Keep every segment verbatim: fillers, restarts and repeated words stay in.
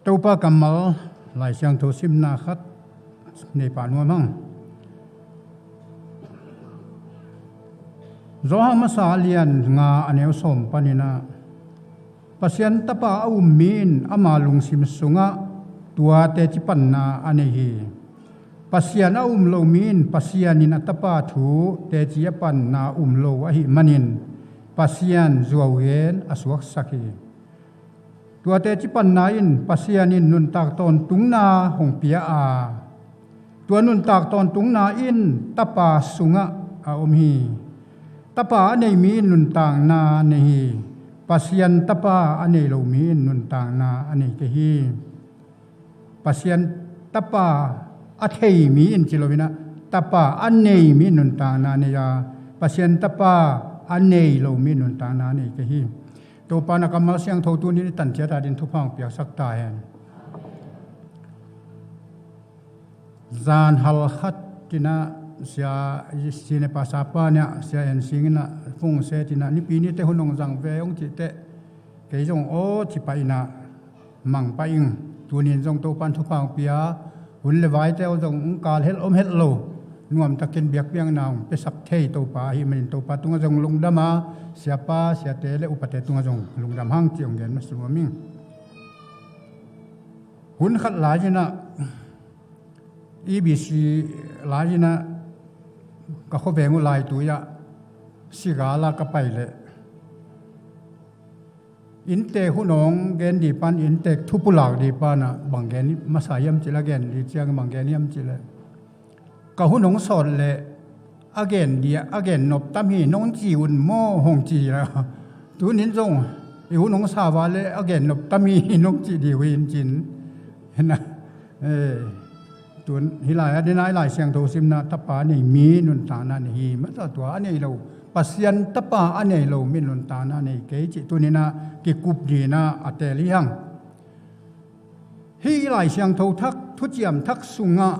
Topa kammal Lai Siangtho simna khat nei pah nuam hang. Johan masa a lian nga a neu sawm panin ah, Pasian Tapa a um mi in ama lungsim sungah tua teci panna a nei hi. Pasian a um lo mi in Pasian in a Tapa thu teci a panna um lo ahih manin Pasian zuau gen a suaksak hi. Tua teci panna in Pasian in nuntak tawntungna hong pia a, tua nuntak tawntungna in Tapa sungah a om hi. Tapa a nei mi in nuntakna nei hi. Pasian Tapa a nei lo mi in nuntakna a nei kei hi. Pasian Tapa a thei mi in ci lo in ah, Tapa a nei mi in nuntakna nei a, Pasian Tapa a nei lo mi in nuntakna nei kei hi. Topa na kammal siangtho tuni in i tan ciat a ding thupha hong piaksak ta hen. Zan hal khat in ah sia, sine pasa pa in ah, sia en sing in ah, fungse in ah, nipi ni te hun hong zang ve hong cih teh, kei zong aw ci pah in ah, mang pah ing. Tuni in zong Topa in thupha hong pia, hun le vai te aw zong hong kal het om het lo. Nuamtakin biakpiakna hong piasak thei Topa ahih manin Topa tungah zong lungdam a, siapa, siate le upate tungah zong lungdam hang ci hong gen masa nuam ing. Hun khat lai in ah, E B C lai in ah, ka khuaveng uh Laitui ah, Sigal ah ka pai leh, inntek hun hong gen ding pan, inntek thu pulak ding pan ah, bang gen masa hiam cih leh, a gen ding ciang bang gen hiam cih leh, ka hun hong sawt leh, a gen ding, a gen nop tam hi nong ci un maw hong ci a. Tuni in zong, i hun hong sa va leh, a gen nop tam hi nong ci ding uh hi in cin. Hi na, eh, tun, hih lai a ding a, hih Lai Siangtho simna Tapa a nei mi nuntakna nei hi. Masa tua a nei lo, Pasian Tapa a nei lo mi nuntakna nei kei cih tuni in ah kikup ding in ah a teel hi hang. Hih Lai Siangtho thak, thuciam thak sungah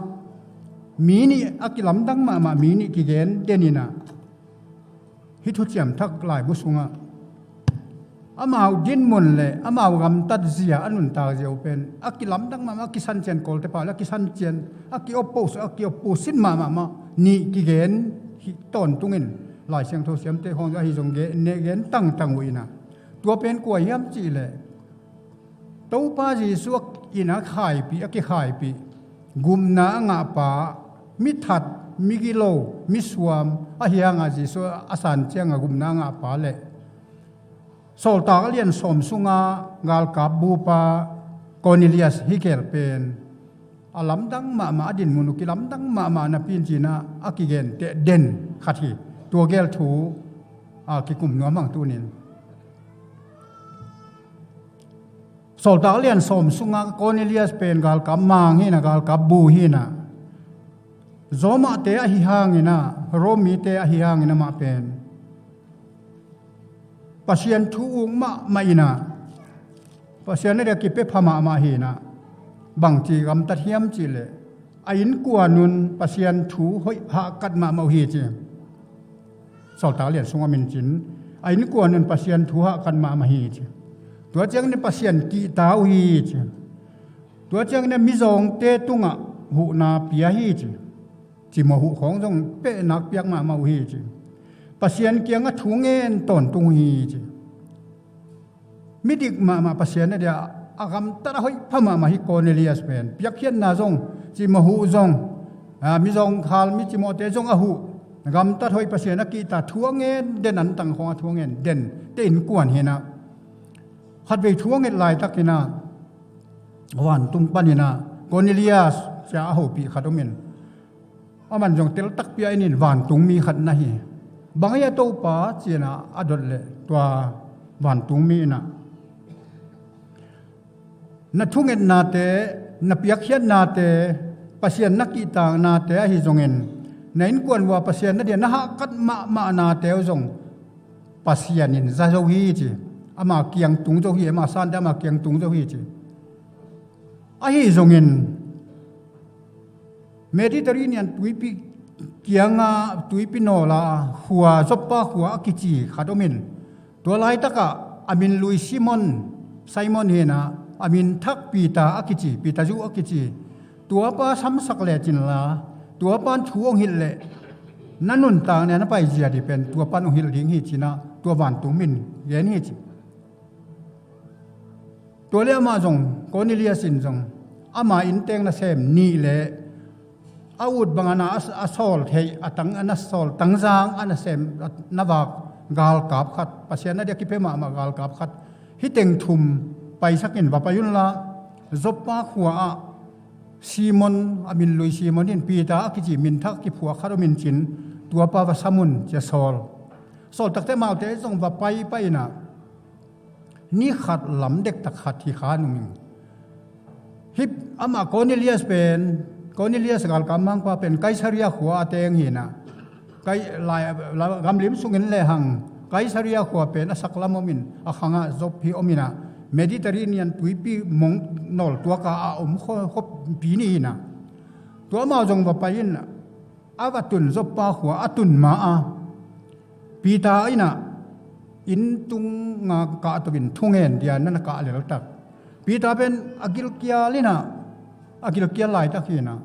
mi nih a kilamdang mahmah, mi nih kigen den in ah, hih thuciam thak laibu sungah amau dinmun le amau gamtat zia a nuntak zia uh pen a kilamdang mahmah, a kisan cian, Kawlte pau le a kisan cian, a ki-oppose, a ki-opposite mahmah mah nih kigen hi tawntung in, Lai Siangtho siamte khawng ahi zong gen, neh gen tangtang uh in ah, tua pen kua hiam cih leh, Topa Jesuh in a khaipih, a kikhaipih, gupna a ngahpa, mi that, mi gilo, mi suam, ahi hangah Jesuh a san ciangah gupna a ngahpa le sawltak a lian sawm sunga galkap bupa Cornelius hih gel pen a lamdang mahmah, a dinmun uh kilamdang mahmah napi in cin ah a kigenteh den khat hi. Tua gel thu a kikum nuam hang tuni in. Sawltak lian sawm sunga Cornelius pen galkap mang hi in ah, galkap bu hi in ah, Rom-te ahi hangin ah, Rom mite ahi hangin amah pen Pasian thu uk mahmah in ah, Pasian a dia kipia pha mahmah hi in ah, bangci gamtat hiam cih leh, a innkuan un Pasian thu hoih hahkat mahmah uh hi ci. Sawltak lian sungah min cin, a innkuan un Pasian thu hahkat mahmah hi ci. Tua ciangin Pasian kihta uh hi ci. Tua ciangin mizawngte tungah huhna pia hi ci. Cimawh huh khawng zong pehnak piak mahmah uh hi ci. Pasian kiangah thu ngen tawntung uh hi ci. Midik mahmah Pasian a dia a gamtat a hoih pha mahmah hi Cornelius pen. Piakkhiatna zong, cimawh huh zong, a, mizawngkhal, micimawhte zong a huh, gamtat hoih, Pasian a kihta, thu a ngen den, antang khawng a thu a ngen den te innkuan hi in ah, khatvei thu a nget laitakin ah, vantung panin ah Cornelius ci-a a hopih khat om in, aman zong teltakpi a en in, vantungmi khat na hi. Bang hiam, Topa, ci-in ah a dot leh, tua vantungmi in ah, na thungetnate, na piakkhiatnate, Pasian na kihtaknate ahi zongin, na innkuan uh a Pasian a dia na hahkat mahmahnate uh zong Pasian in za zo hi ci. Ama kiang tung zo hi, ama sante ama kiang tung zo hi ci. Ahi zongin, Mediterranean tuipi kianga, tuipi nawla khua, Joppa khua a kici khat om in, tua laitakah a min lui Simon, Simon hi in ah, a min thak Peter a kici, Peter Zu a kici, tuapa samsak lecin la, tuapan thu hong hilh leh na nuntak nia na paizia dih pen tuapan hong hilh ding hi cinah tua vantung min gen hi ci. Tua le amah zong, Cornelius in zong ama inntek nasem nih le a ut bangin a, a sawl theih, a tang, a na sawl tangzang, a nasem, a na vak galkap khat, Pasian a dia kipia mahmah galkap khat, hih teng thum paisakin va pai unla, Joppa khua ah Simon, a min lui Simon in Peter a kici min thak kiphuak khat om in cin, tuapa va sam un ci a sawl. Sawl takte amaute zong va pai pai inah ni khat lam dektak khat hi kha nung in. Hih amah Cornelius pen, Cornelius galkap mangpa pen Kaisaria khua a teng hi inah, Kai-, lai, la, gamlim sungin lehang Kaisaria khua pen a saklam om in, a khangah Joppa hi om inah, Mediterranean tuipi mong nawl tuaka a om kho-, khopi ni inah. Tua amau zong va pai in, a va tun Joppa khua a tun ma a, Peter inah inn tunga kahto in thungen dia na na kah leltak. Peter pen a gilkial inah, a gilkial laitak hi inah,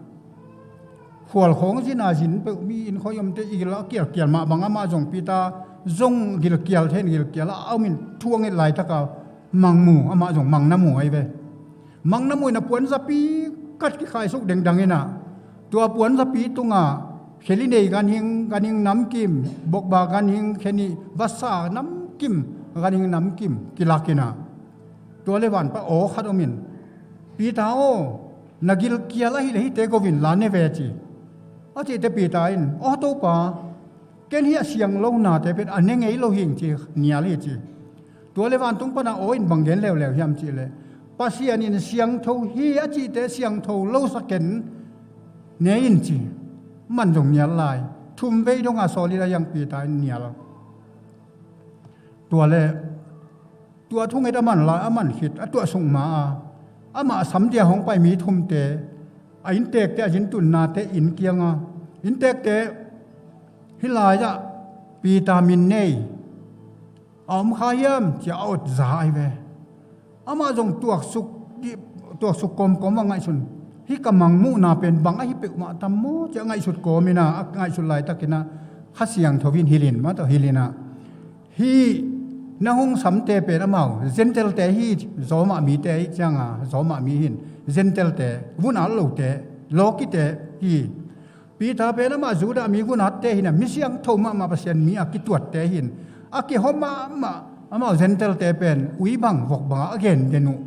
khual khawng zina zin peuh mi inn khoi omte i gil a kialkial mah bang amah zong Peter zong gilkial thei in gilkial a om in thu a nget laitaka mang mu, amah zong mang na mu ahi ve. Mang na mu inah puanzapi khat kikhaisuk dengdang inah, tua puanzapi tungah kheli nei ganhing, ganhing namkim, bokba ganhing, kheni vasa namkim, ganhing namkim kilak inah, tua le vanpa aw khat om in, Peter aw, na gilkial ahih leh hihte go in la ne ve ci. A cihte Peter in, aw Topa, ken hih a siang lo nate pen a ne ngei lo hing ci, nial hi ci. Tua le vantung pana aw in bang gen leuleu hiam cih leh, Pasian in siangtho hi a cihte siangtho lo sa ken ne in ci. Man zong nial lai. Thum vei donga sawl in a hiang Peter in nial. Tua le tua thunget a man lai, a man khit, a tuah sung ma a, amah a sam dia hong pai mi thumte, a inntekte, a zintunnate inn kianga, inntekte, hih lai-ah Peter min nei a om kha hiam ci a a ot za ahi ve. Amah zong tuaksuk, tuaksuk kawmkawm a ngaihsun, hih ka mangmuhna pen bang ahi peuhmah tam maw ci a ngaihsut kawm inah, a ngaihsut laitakinah Kha Siangtho in hilh in, mah tawh hilh inah, hih nang hong samte pen amau Gentile-te hi, Roma mite hi cianga, Roma mi hin Gentile-te, vun at lote, lawkite hi. Peter pen amah Judah mi vun atte hinah, mi siangtho mahmah Pasian mi a kituatte hin, a kihawm mahmah amau Gentile-te pen ui bang vok bangah a gen den uh.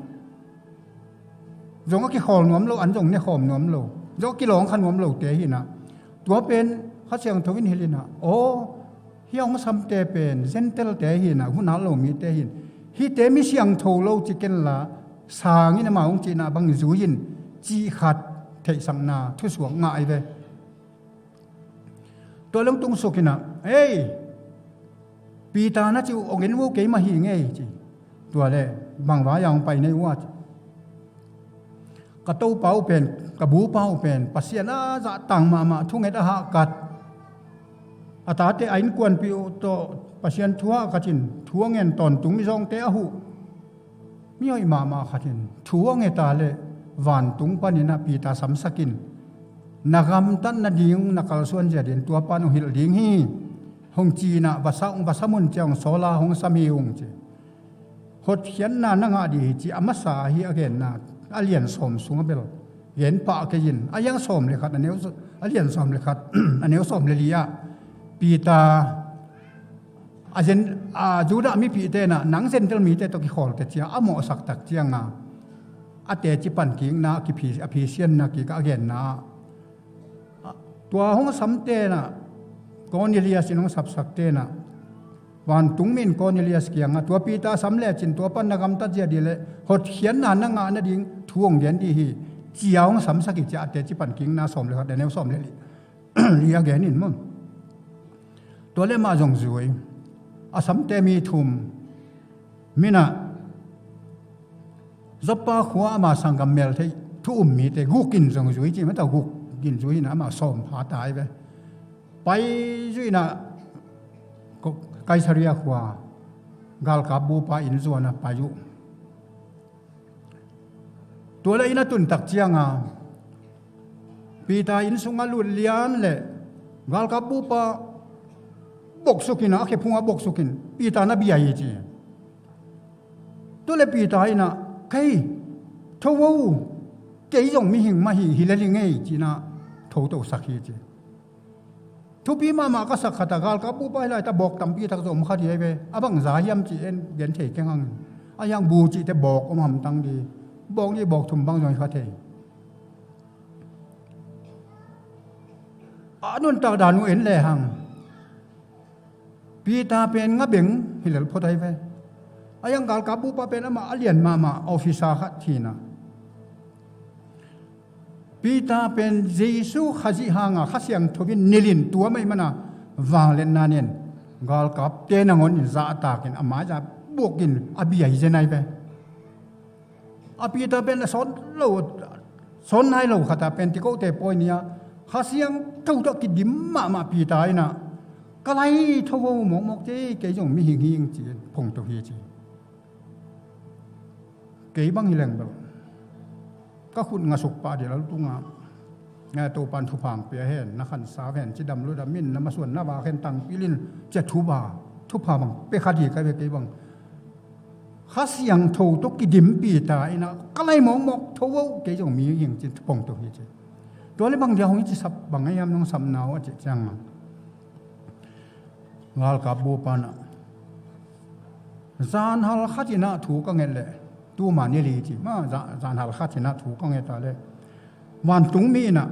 Zong a kikhawl nuam lo, an zong nekhawm nuam lo, zong a kilawng kha nuam lote hinah. Tua pen Kha Siangtho in hilh inah, aw, hih a hong samte pen Gentile-te hinah, hun a lo mite hin, hihte mi siangtho lo ci kenla, sang in amah hong cihna bang zui in cih khat theihsakna thusuak ngah ahi ve. Tua leng tung suk inah, ei, Peter na cih uh ong en uh keimah hi ngei ci. Tua le bangvai a hong pai nei uh a ci. Ka Topa uh pen, ka bupa uh pen Pasian a zahtang mahmah, thunget a hahkat, a tate a innkuanpih uh tawh Pasian thu hahkat in thu a ngen tawntung mizawngte a huh mi hoih mahmah khat in thu a nget a leh vantung paninah Peter samsak in, na gamtat nading na kalsuan zia dingin tuapa in hong hilh ding hi. Hong ci inah, va sa ung, va sam un ci a hong sawl a hong sam hi ung ci. Hotkhiatna na ngah dih hi ci a masa ahi a genna, a lian sawm sungah bel gen pah kei in, a lian sawm le khat, a neu, a lian sawm le khat, a neu sawm le li ah Peter a Zen-, a Judah mipihte inah nang Gentile mite tawh kikhawlte cia a mawhsak tak cianga a teci pan kikna a kiphi-, a phisianna kikah a genna ah, tua hong samte inah, Cornelius in hong sapsakte inah, vantung min Cornelius kiangah tua Peter sam lecin tua pan na gamtat zia dih leh hotkhiatna na ngah nading thu hong gen dih hi, cia hong samsak hi cia a teci pan kikna sawm le khat, a neu sawm le li, li a gen in maw. Tua le amah zong zui, a samte mi thum, minah Joppa khua ama sanggam meltheih thu um mite guk in zong zui ci, mah tawh guk in zui inah amah sawm pha ta ahi ve. Pai zui inah Ko-, Kaisaria khua galkap bupa inn zuanah pai uh. Tua le inn a tuntak cianga Peter inn sungah lut lian le galkap bupa boksuk in a, a khephungah boksuk in Peter na bia hi ci. Tua le Peter in a, "Kei, tho vo, kei zong mihing mah hi, hi le hi ngei," ci-in a thotosak hi ci. Thupi mahmah ka sak khat a galkap bupa hi lai ta bawk tampi tak zong om kha di ai ve. A bang za hiam ci en gen thei keng hang. A hiang bu cihte bawk om hamtang di. Bawk ni bawk thum bang zong hi kha thei. A nuntak dan uh en le hang Peter pen nga beng hi lel phot ai ve. A hiang galkap bupa pen amah a lian mahmah officer khat hi-in a, Peter pen Jesu Khazih hanga Kha Siangtho in nilhin tua mah ahih mana vangliatna nen galkapte nangawn in zahtakin a mai-ah buakin a bia hi zen ai ve. A Peter pen a sawt lo, sawt nai lo khat a Pentecost te pawi ni-a Kha Siangtho tawh kidim mahmah Peter in a, "Ka lai, tho vo mawkmawk ci, kei zong mihing hi ing," ci-in phongto hi ci. Kei bang hi leng bel ka khut ngasuk pah di lal tungah, eh, Topan thupha hong pia hen, na khansau hen, cidam ludam in, na masuan na vak hen, tangpil in, ci-a thupha, thupha bang pia kha di ka ve kei bang. Kha Siangtho tawh kidim Peter in a, "Ka lai mawkmawk, tho vo, kei zong mihing hi ing," ci-in phongto hi ci. Tua le bang dia hong hi ci sap bang a hiam nong sapna uh a cih ciangin galkap bupa in a, "Zanhal khat in a thu ka nget leh, tuma ni li ci, ma, za-, zanhal khat in a thu ka nget a leh, vantungmi in a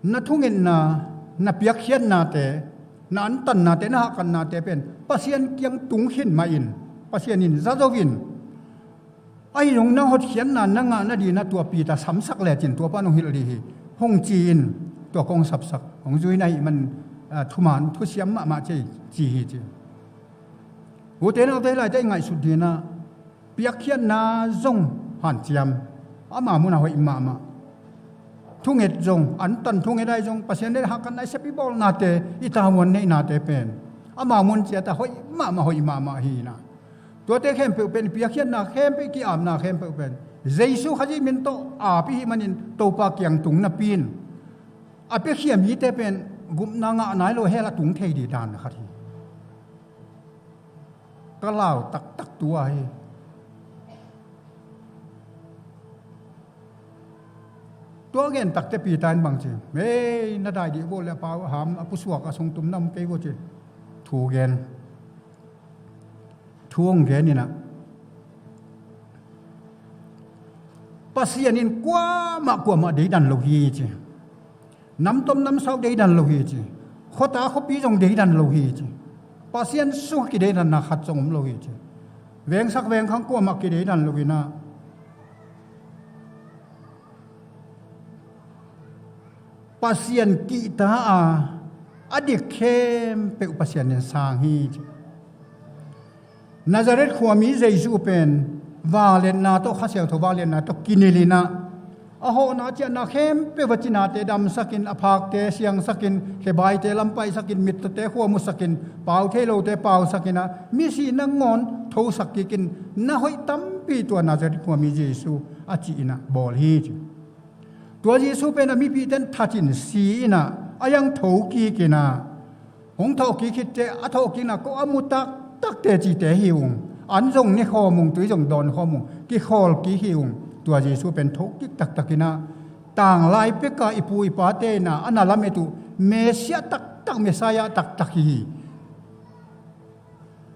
na thungetna, na piakkhiatnate, na antannate, na hahkatnate pen Pasian kiang tung khin mah in, Pasian in za zo in, ahi zong na hotkhiatna na ngah nadingin a tua Peter samsak lecin tua pan hong hilh ding hi," hong ci-in tua kong sapsak, hong zui na hih man, ah, thuman thusiam mahmah ci, ci hi ci. Ute naute, laite i ngaihsut dingin a, piakkhiatna zong hanciam, ama munah hoih mahmah. Thunget zong, antan thunget ahi zong, Pasian deih hahkatna i sep i bawlnate, i tavuan neihnate pen ama mun ciat a hoih mahmah, hoih mahmah hi-in a, tuate khempeuh pen, piakkhiatna khempeuh, ki-apna khempeuh pen Jesu Khazih min tawh ap i hih manin Topa kiang tung napi-in a piakhia mite pen gupna ngah nai lo hell a tung thei ding dan khat hi. Ka lau taktak tua hi. Tua gen takteh Peter in bang ci, "Mei, na dai dih vo le, a pau a ham, a pusuak a sungtum na om kei vo," ci. Thu gen. Thu hong gen in a, "Pasian in kuamah, kuamah deidan lo hi," ci. "Namtom namsau deidan lo hi," ci. "Khuata khuapi zong deidan lo hi," ci. "Pasian sungah kideidanna khat zong om lo hi," ci. "Vengsak vengkhang kuamah kideidan lo hi-in a, Pasian kihta a, a dik khempeuh Pasian in sang hi," ci. Nazareth khuami Jesu pen vangliatna tawh, Kha Siangtho vangliatna tawh kinilh in a, a hawhna ciahna khempeuh a cinate damsakin, a phakte siangsakin, khebaite lampaisakin, mittawte khuamusakin, pau thei lote pausakin a, misi nangawn thosak kikin, na hoih tampi tua Nazareth khuami Jesu a cih in a bawl hi ci. Tua Jesu pen a mipihte in that in si in a, a hiang tho kik in a, hong thawhkik khit teh, a thawhkikna ko a mu taktak tecite hi ung. An zong ne khawm ung, tui zong dawn khawm ung, kikhawl kik hi ung. Tua Jesu pen thokik taktak in a, tanglai pek a i pu i pate in a, a na lamet uh Messiah taktak, Messiah taktak hi hi.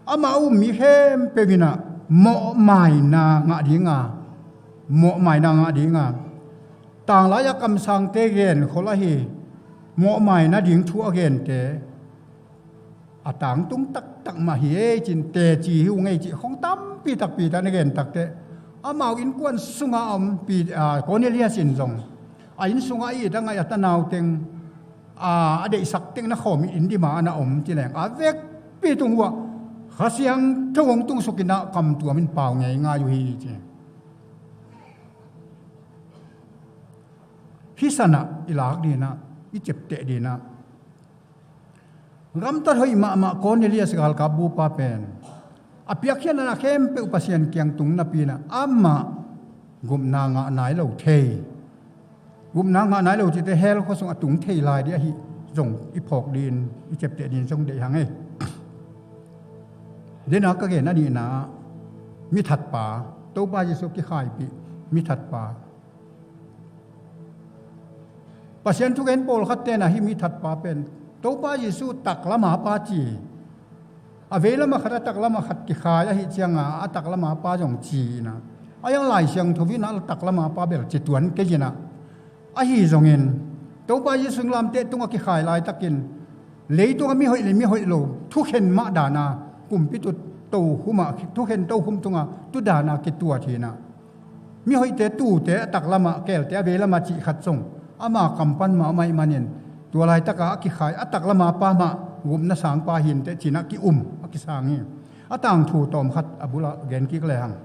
Amah a um mi khempeuh in a mawhmaina ngah ding a, mawhmaina ngah ding a, tanglai a kamsangte genkhol ahi mawhmaina ding thu a gente a tangtung taktak mah hi ei ci-in teci hi ung ei cih khong tampi takpi tak na gen takteh, amau innkuan sungah a om Pi-, a, Cornelius in zong a inn sungah a it a ngaih a tanau teng, a, a deihsak teng na khawm in dima a na om ci leng, a vekpi tung uah Kha Siangtho hong tungsuk in a, kamtuam in pau ngeingai uh hi ci. Hih sanah i lak ding in a, i ciapteh ding in a, gamtat hoih mahmah Cornelius galkap bupa pen a piakkhiatna khempeuh Pasian kiang tung napi in a, amah gupna ngah nai lo thei. Gupna ngah nai lo cihte hell khua sung a tung thei lai ding ahi zong i phawk dingin, i ciapteh dingin zong deih hang ei. Dena ka gen a nihna ah, mithatpa, Topa Jesu kikhaipih mithatpa. Pasian thugen pawlkhat ten ah hih mithatpa pen Topa Jesu taklama pa ci, a veilama khat, a taklama khat kikhai ahih cianga a taklama pa zong ci inah, a iang Lai Siangtho inah a taklama pa bel ci tuan kei inah. Ahi zongin Topa Jesu singlamteh tungah kikhai laitakin leitungah mihoih le mihoih lo thukhen mah dana, kumpi tu tokhum ah, thukhen tokhum tungah tu dana kituat hinah. Mihoihte tute a taklamah, keelte a veilamah cih khat zong ama kam pan mah om ahih manin, tua laitaka a kikhai a taklama pa mah gupna sangpa hinteh cinah ki-um a kisang hi. A tangthu tawmkhat a bulah gen kik lehang,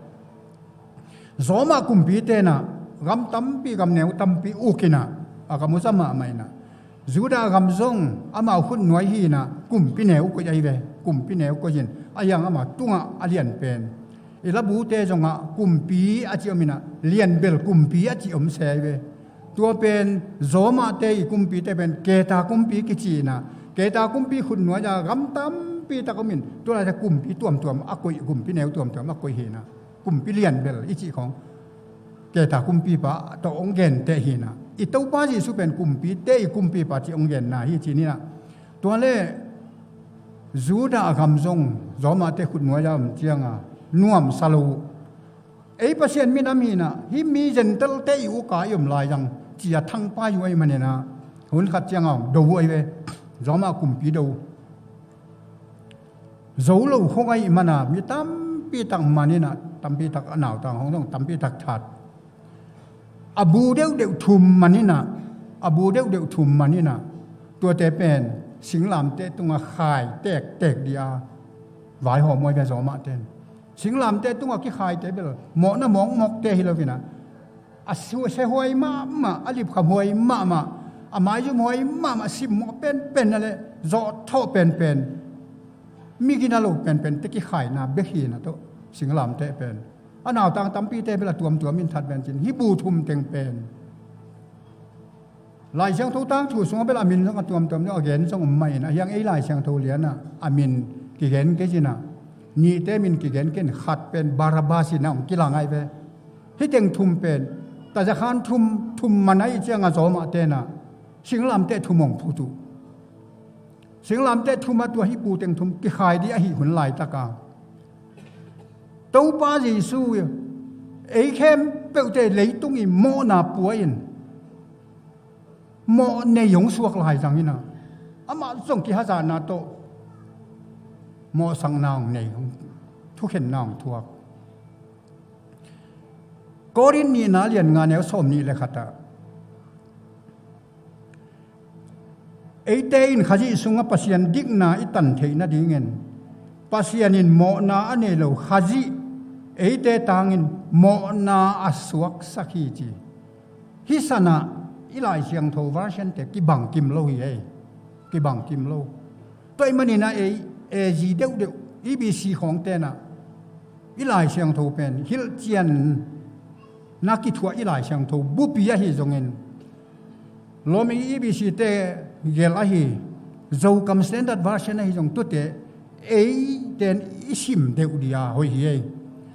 Roma kumpi tenah gam tampi, gam neu tampi ukinah a gam uh za mahmah inah, Judah gam zong amau khutnuai hinah kumpi neu koih ahi ve. Kumpi neu koih in a iang ama tungah a lian pen, i labute zongah kumpi a ci om inah, lianbel kumpi a ci om se ahi ve. Tua pen Roma te i kumpite pen Keta kumpi kici inah, Keta kumpi khutnuai a gam tampi tak om in, tua laite kumpi tuamtuam a koih, kumpi neu tuamtuam a koih hinah, kumpi lianbel i cih khawng Keta kumpipa tawh hong genteh hinah, i Topa Jesu pen kumpite i kumpipa cih hong genna hi ci ninah. Tua le Judah a gam zong Roma te khutnuai a om cianga nuamsa lo uh. Ei Pasian minam hinah, hih mi Gentile te i uka i om lai zang cia thangpai uh ahih maninah, hun khat cianga do uh ahi ve. Roma kumpi do zo lo khong ahih mana mi tampi tak man inah, tampi tak a nautang hong zong tampi tak that, a bu deuhdeuh thum man inah, a bu deuhdeuh thum man inah, tuate pen singlamteh tungah khai tektek dih a vaihawm uh ahi ve Roma ten. Singlamteh tungah kikhaite bel mawhna mawkmawkte hi lo inah, a su-, sehuai mahmah, a lipkham huai mahmah, a maizum huai mahmah, simmawh penpen a le zawhthawh penpen, migina lo penpen te kikhaina bek hinah tawh singlamteh pen. A nautang tampite bel a tuamtuam in that pen cin, hih bu thum teng pen Lai Siangtho tangthu sungah bel a min zong a tuamtuam deuh a gen zong om mah inah, hiang ei Lai Siangtho lianah a min kigen kei cinah, nihte min kigen kei in, khat pen Barabbas inah hong kilang ahi ve. Hih teng thum pen tazakhan thum, thum man ahih cianga Roma tenah singlamteh thum hong phut uh. Singlamteh thum a tua hih bu teng thum kikhai dih ahih hun laitaka Topa Jesu ei khempeuhte leitung i mawhna pua in mawh nei hong suak lai zang inah, amah zong kihazatna tawh mawhsakna hong nei, hong thukhenna hong thuak. Korin nihna lian nga neu sawm nih le khatah, eite in Khazih sungah Pasian dikna i tan theih nadingin Pasian in mawhna a nei lo Khazih eite tangin mawhna a suaksak hi ci. Hih sanah i Lai Siangtho version te kibang kim lo hi ei. Kibang kim lo. Tua ahih maninah ei A G deuhdeuh, E B C khawng tenah i Lai Siangtho pen hilhcianna kithuah i Lai Siangtho bupi ahi zongin, Lawm i E B C te gel ahi, Zokam Standard Version ahi zong tute eiten i sim deuh dih a hoih hi ei.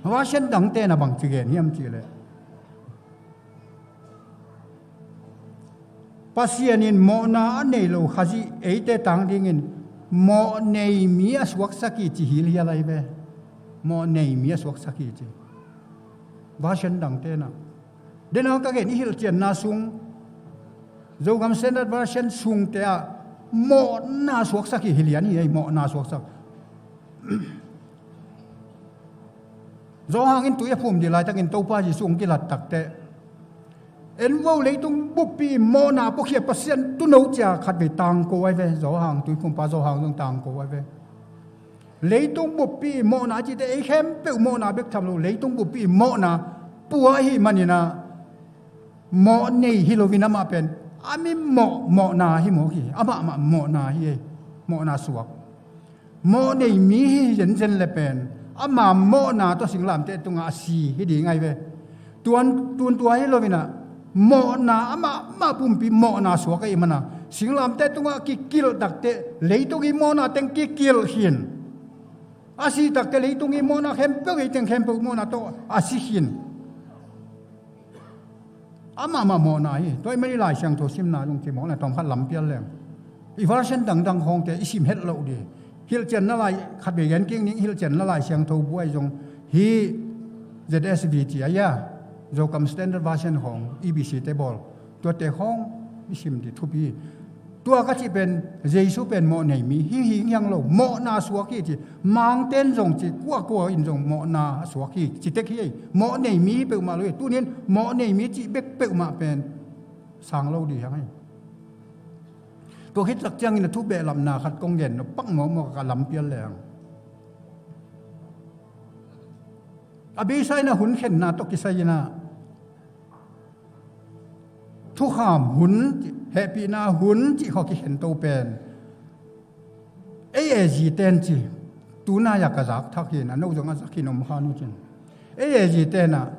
Version dangte na bang ci gen hiam cihleh, Pasian in mawhna a nei lo Khazih eite tang dingin mawh nei mi a suaksak hi ci hi lial ahi ve. Mawh nei mi a suaksak hi ci. Version dangte na, dena ka gen i hilhcianna sung, Zogam Standard Version sungte ah mawhna suaksak hi, hi lian hi ei, mawhna suaksak. Zawhang in tui a phum dih laitakin Topa Jesu hong kilat takteh, en vo, leitung buppi mawhna puakhia Pasian tuuno cia khatvei tangko ai ve. Zawhang tuiphumpa Zawhang zong tangko ai ve. Leitung buppi mawhna cihte ei khempeuh mawhna bek tham lo, leitung buppi mawhna pua ahi maninah, mawh nei hi loin amah pen a mi mawh, mawhna hi mawk hi, amahmah mawhna hi ei, mawhna suak. Mawh nei mi hi zenzen le pen ama mawhna tawh singlamteh tungah a si hi ding ai ve. Tuan tun tua hi lo in ah, mawhna amah mah pumpi mawhna suak ahih man a, singlamteh tungah kikilh takteh leitung i mawhna teng kikilh khin. A si takteh leitung i mawhna khempeuh, ei teng khempeuh mawhna tawh a si khin. Amah mah mawhna hi. Tua ahih man i Lai Siangtho simna zong ci mawk le, tawmkhat lampial leng. I version dangdang khawngte i sim het loh ding. Hilhcianna lai, khatvei gen kik ning, Hilhcianna Lai Siangtho bu ahi zong, hih Z S V ci ahi a, Zokam Standard Version khawng, E B C te bawl, tuate khawng i sim ding thupi hi. Tua ka cih pen, Jesu pen mawh nei mi hi, hi hiang lo, mawhna suak hi ci. Mangte'n zong ci, kuakua in zong mawhna a suak hi ci tek hi. Mawh nei mi hi peuhmah lo hi. Tuni in mawh nei mi cih bek peuhmah pen sang lo ding hi hang hi. Tua khit tak ciangin a thu behlapna khat kong gen nop pak mawkmawk a, ka lampial leng. A beisa in ah hun khenna tawh kisai in ah, thukham hun, hehpihna hun cih khawng kikhen to pen, ei A G ten ci, tunai a ka zak thak hi in ah, no zong a zak hi in om kha nu cin. Ei A G ten ah,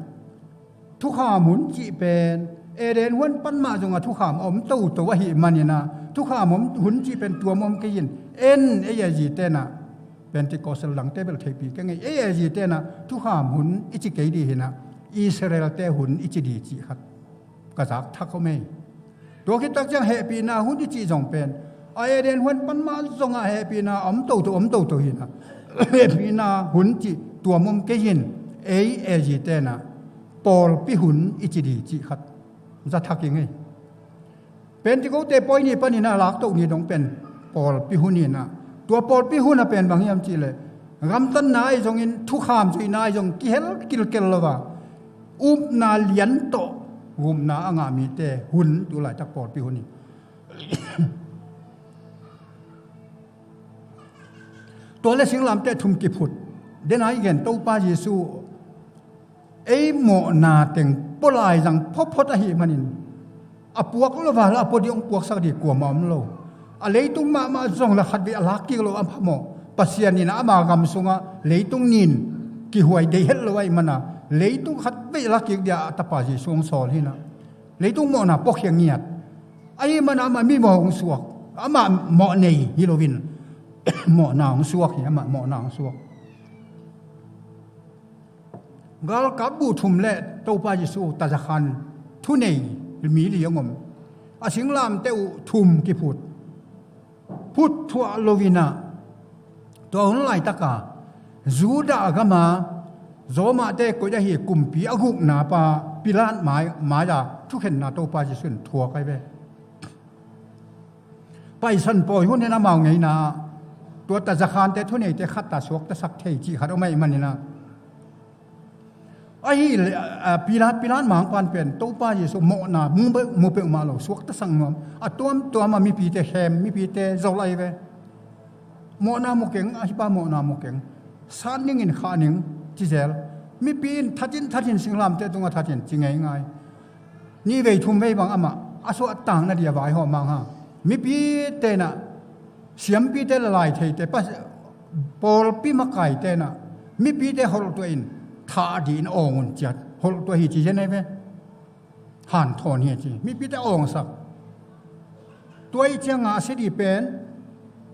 thukham hun cih pen, Eden huan pan mah zong a thukham a om toto ahih man in ah, thukham hun cih pen tuam om kei in, en, ei A G ten ah, Pentecostal dangte bel theihpih keng ei, ei A G ten ah, thukham hun i ci kei ding hi in ah, Israel-te hun i ci ding cih khat ka zak thak om ei. Tua khit tak ciang hehpihna hun i cih zong pen, a Eden huan pan mah zong a hehpihna a om toto, om toto hi in ah, hehpihna hun cih tuam om kei in, ei A G ten ah, pawlpi hun i ci ding cih khat za thak ing ei. Pentecost-te pawi ni pan in ah laktoh ni dong pen pawlpi hun hi in ah, tua pawlpi hun a pen bang hiam cih leh, gamtatna ahi zongin, thukham zuihna ahi zong kihel kilkel lo a, upna lian tawh gupna a ngah mite hun, tu laitak pawlpi hun hi. Tua leh singlamteh thum kiphut, den a i gen Topa Jesu ei mawhna teng pua lai zang photphot ahih manin, a puak lo a, la a pua ding hong puaksak ding kuamah om lo. A leitung mahmah zong la khatvei a lak kik lo a phamawh. Pasian in ama gam sungah leitung nin kihuai deih het lo ahih man a, leitung khatvei a lak kik ding a tapa Jesu hong sawl hi in ah, leitung mawhna puakhia ngiat. Ahih man a amah mimawh hong suak, amah mawh nei hi lo in, mawhna hong suak hi, amah mawhna hong suak. Galkap buh thum leh Topa Jesu tazakhan thunei mi li hong om. A singlamteh uh thum kiphut, phut thuah lo in ah, tua hun laitak a, Judah gam a Romate koih ahi kumpi a gukna pa Pilat mai, mai-a thukhenna Topa Jesu in thuak ahi ve. Paisan pawi hun in amau ngeina, tua tazakhante thuneite khat ta suaktasak thei cih khat om ahih man in ah, ahih leh, a, Pilat, Pilat mangpa'n pen Topa Jesu mawhna mu, mu peuhmah lo, suaktasak nuam. A tuamtuam a mipite khem, mipite zol ahi ve. Mawhna mu keng, a hih pa mawhna mu keng. Sat ning in khah ning ci zel. Mipi in that in, that in, singlamteh tungah that in ci ngeingai. Nih vei thum vei bang amah a suahtakna ding a vaihawm mang hang. Mipite in ah, siampite leh laitheite, pa, pawlpi makaite in ah, mipite holhtuah in, thah ding in awng un ci-a holhtuah hi ci zen ahi ve. Hanthawn hi ci, mipite awngsak. Tua ahih ciangin a si ding pen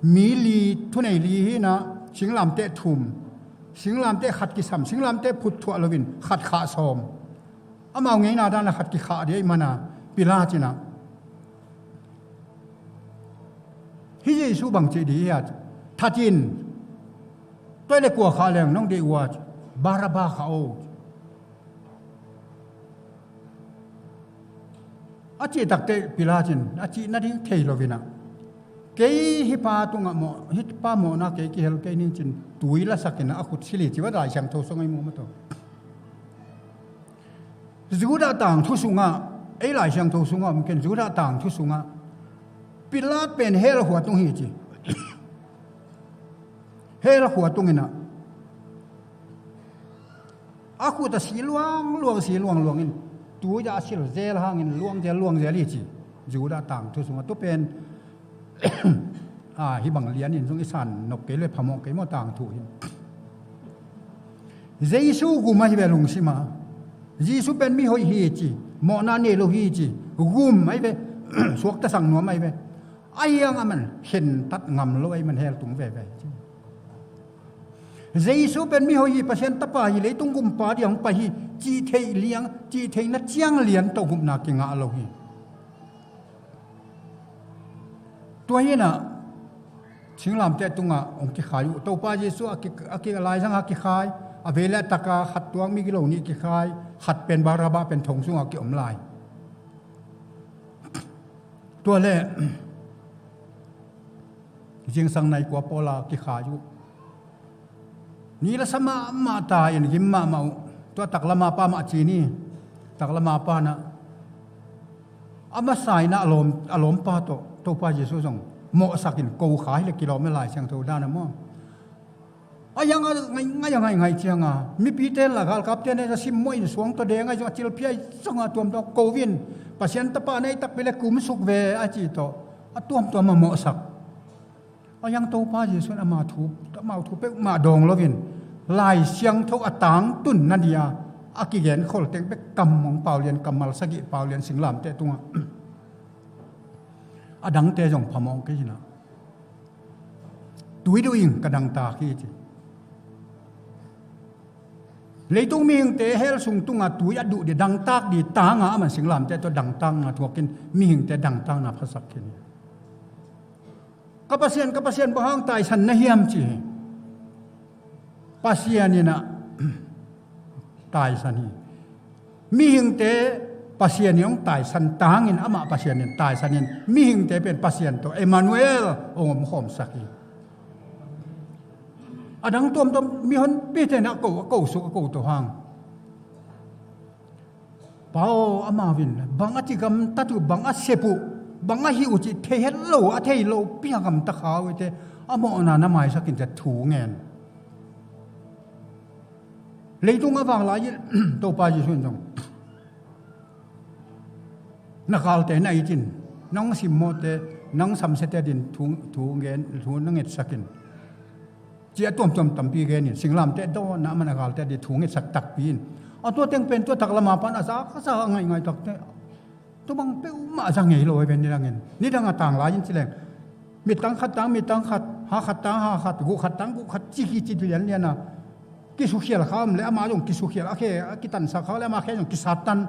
mi li, thunei li hi in ah, singlamteh thum, singlamteh khat kisam, singlamteh phut thuah lo in khat khah sawm. Amau ngeina dan a khat kikhah ding ahih man a, Pilat in ah, hih Jesu bang ci ding hiam, that in, tua leh kua khah leng nong deih uh a, Barabba khah o, a cih takteh Pilat in a cih nading thei lo in ah, kei hih pa tungah mawh, hih pa mawhna kei kihel kei ning ci-in tui lasak in ah, a khut sil hi ci-a Lai Siangtho sungah i mu mah tawh. Judah tangthu sungah, ei Lai Siangtho sungah om ken, Judah tangthu sungah Pilat pen hell khua tung hi ci. Hell khua tung in ah, a khut ah si luangluang, si luangluang in, tui ah a sil zel hangin luang zel, luang zel hi ci. Judah tangthu sungah tu pen, a, hih bang lian in zong i san nop kei leh phamawh kei maw, tangthu hi. Jesu gum ahi ve, lungsim a. Jesu pen mihoih hi ci, mawhna nei lo hi ci, gum ahi ve, suakta sang nuam ahi ve. Ahi hang aman khentat ngam lo ahi man hell tung veve ci. Jesu pen mihoih hi, Pasian tapa hi, leitung gumpa ding hong pai hi, cih theih liang, cih theihna ciang lian tawh gupna kingah lo hi. Tua hinah singlamteh tungah hong kikhai uh. Topa Jesu a ki, a ki, laizangah kikhai, a vei le a takah khat tuak mi gilo nih kikhai, khat pen Barabba pen thong sungah kiom lai. Tua le zingsang nai kua pawla kikhai uh. Ni la sa mahmah ta in gim mahmah uh. Tua taklama pa mah ci ni. Taklama pa na a masa inah a lawm, a lawmpa tawh Topa Jesu zong mawhsak in ko kha hi le kilawm e, Lai Siangtho dan a maw. A yang a ngaih, ngaih a ngaih ngaih cianga mipite in la galkapte in a simmawh in suang tawh deng a zong a cilphia i zonga tuamtuam ko in, Pasian tapa na i takpi le kumsuk ve a ci tawh a tuamtuam a mawhsak. A yang Topa Jesu in ama thu, amau thu peuhmah dawng loin Lai Siangtho a tangtun na dia a kigen kholteng bek kam hong paulian, kammal sagih paulian singlamteh tungah a dangte zong phamawh kei hinah. Tui duh ing, ka dangtak hi ci. Leitung mihingte hell sung tungah tui a duh di dangtak di tanga aman singlamteh tawh dangtakna thuakin mihingte dangtakna phasak khin hi. Ka Pasian, ka Pasian, bang hang taisan na hiam ci hi. Pasian inah taisan hi. Mihingte Pasian in hong taisan tangin amah Pasian in taisan in mihingte pen Pasian tawh Emmanuel hong omkhawmsak hi. A dang tuamtuam mihonpite inah a ko, a ko suk a ko to hang. Pa aw, amau in bang a ci gamtat uh, bang a sep uh, bang a hih uh cih thei het lo, a thei lo pia gamta kha uh ite, a mawhna na maisak in ci a thu ngen. Leitung a vak lai in Topa Jesu in zong na galte na it in, nang simmawhte, nang samsiate din thu, thu ngen, thu na ngetsak in. Ci a tuamtuam tampi genin singlamteh dawnna a man a galte a di thu ngetsak takpi in. A tua teng pen tua taklama pan a za, a za a ngaih ngaih takte. Tua bang peuhmah a za ngei lo hi ven nidangin. Nidang a tang lai in ci leng. Mittang khat tang mittang khat, ha khat tang ha khat, guh khat tang guh khat ci hi ci lianlian a. Kisukhial kha om le ama zong kisukhial, a khe a kitansak kha le ama khe zong kisattan.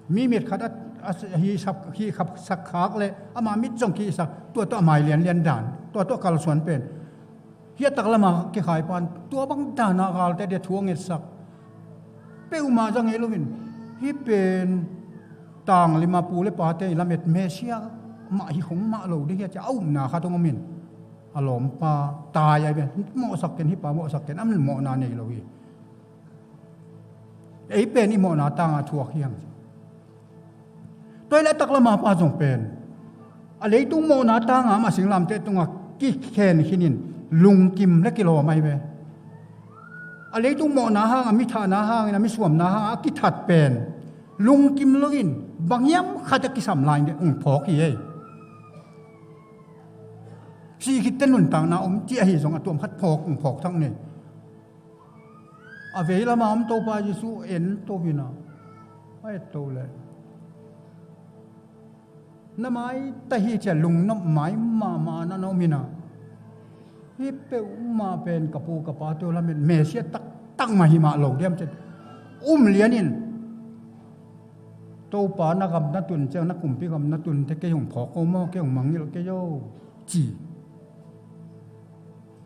Mi mit khat a, a, hi sak, hi khap sak khak le ama mit zong kisak, tua tua a mai lianlian dan, tua tua kalsuan pen. Hi a taklama kikhai pan, tua bang dana galte dia thu a ngetsak. Peuhmah za ngei loin, hi pen tang lima pu le pate i lamet Messia mah hi khong mah lo ding hi a ci a upna khat hong omin. A lawmpa tai ai pen, mawhsak ken hi pa, mawhsak ken, a man mawhna nei lo hi. Ei pen i mawhna tanga thuak hiam? Tua hi le a taklama pa zong pen a leitung mawhna tanga amah singlamteh tungah kikhen khinin lungkim le kilawm ahi ve. A leitung mawhna hanga, mi thahna hangin, a mi suamna hanga a kithat pen lungkim loin bang hiam khat a kisam lai in hong phawk hi ei. Sih khitte nuntakna om ci ahi zong a tuam khat phawk hong phawk thak nei. A vei lama om Topa Jesu en to hi na. A et to le na mai ta hi ci a lungnop mai mahmah na na om hi na. Hi peuhmah pen ka pu ka pa teu lamet Messia taktak mah hi mah lo diam ci a um lianin Topa na gam na tun ciang na kumpi gam na tun te kei hong phawk ko maw, kei hong mangngilh kei o ci.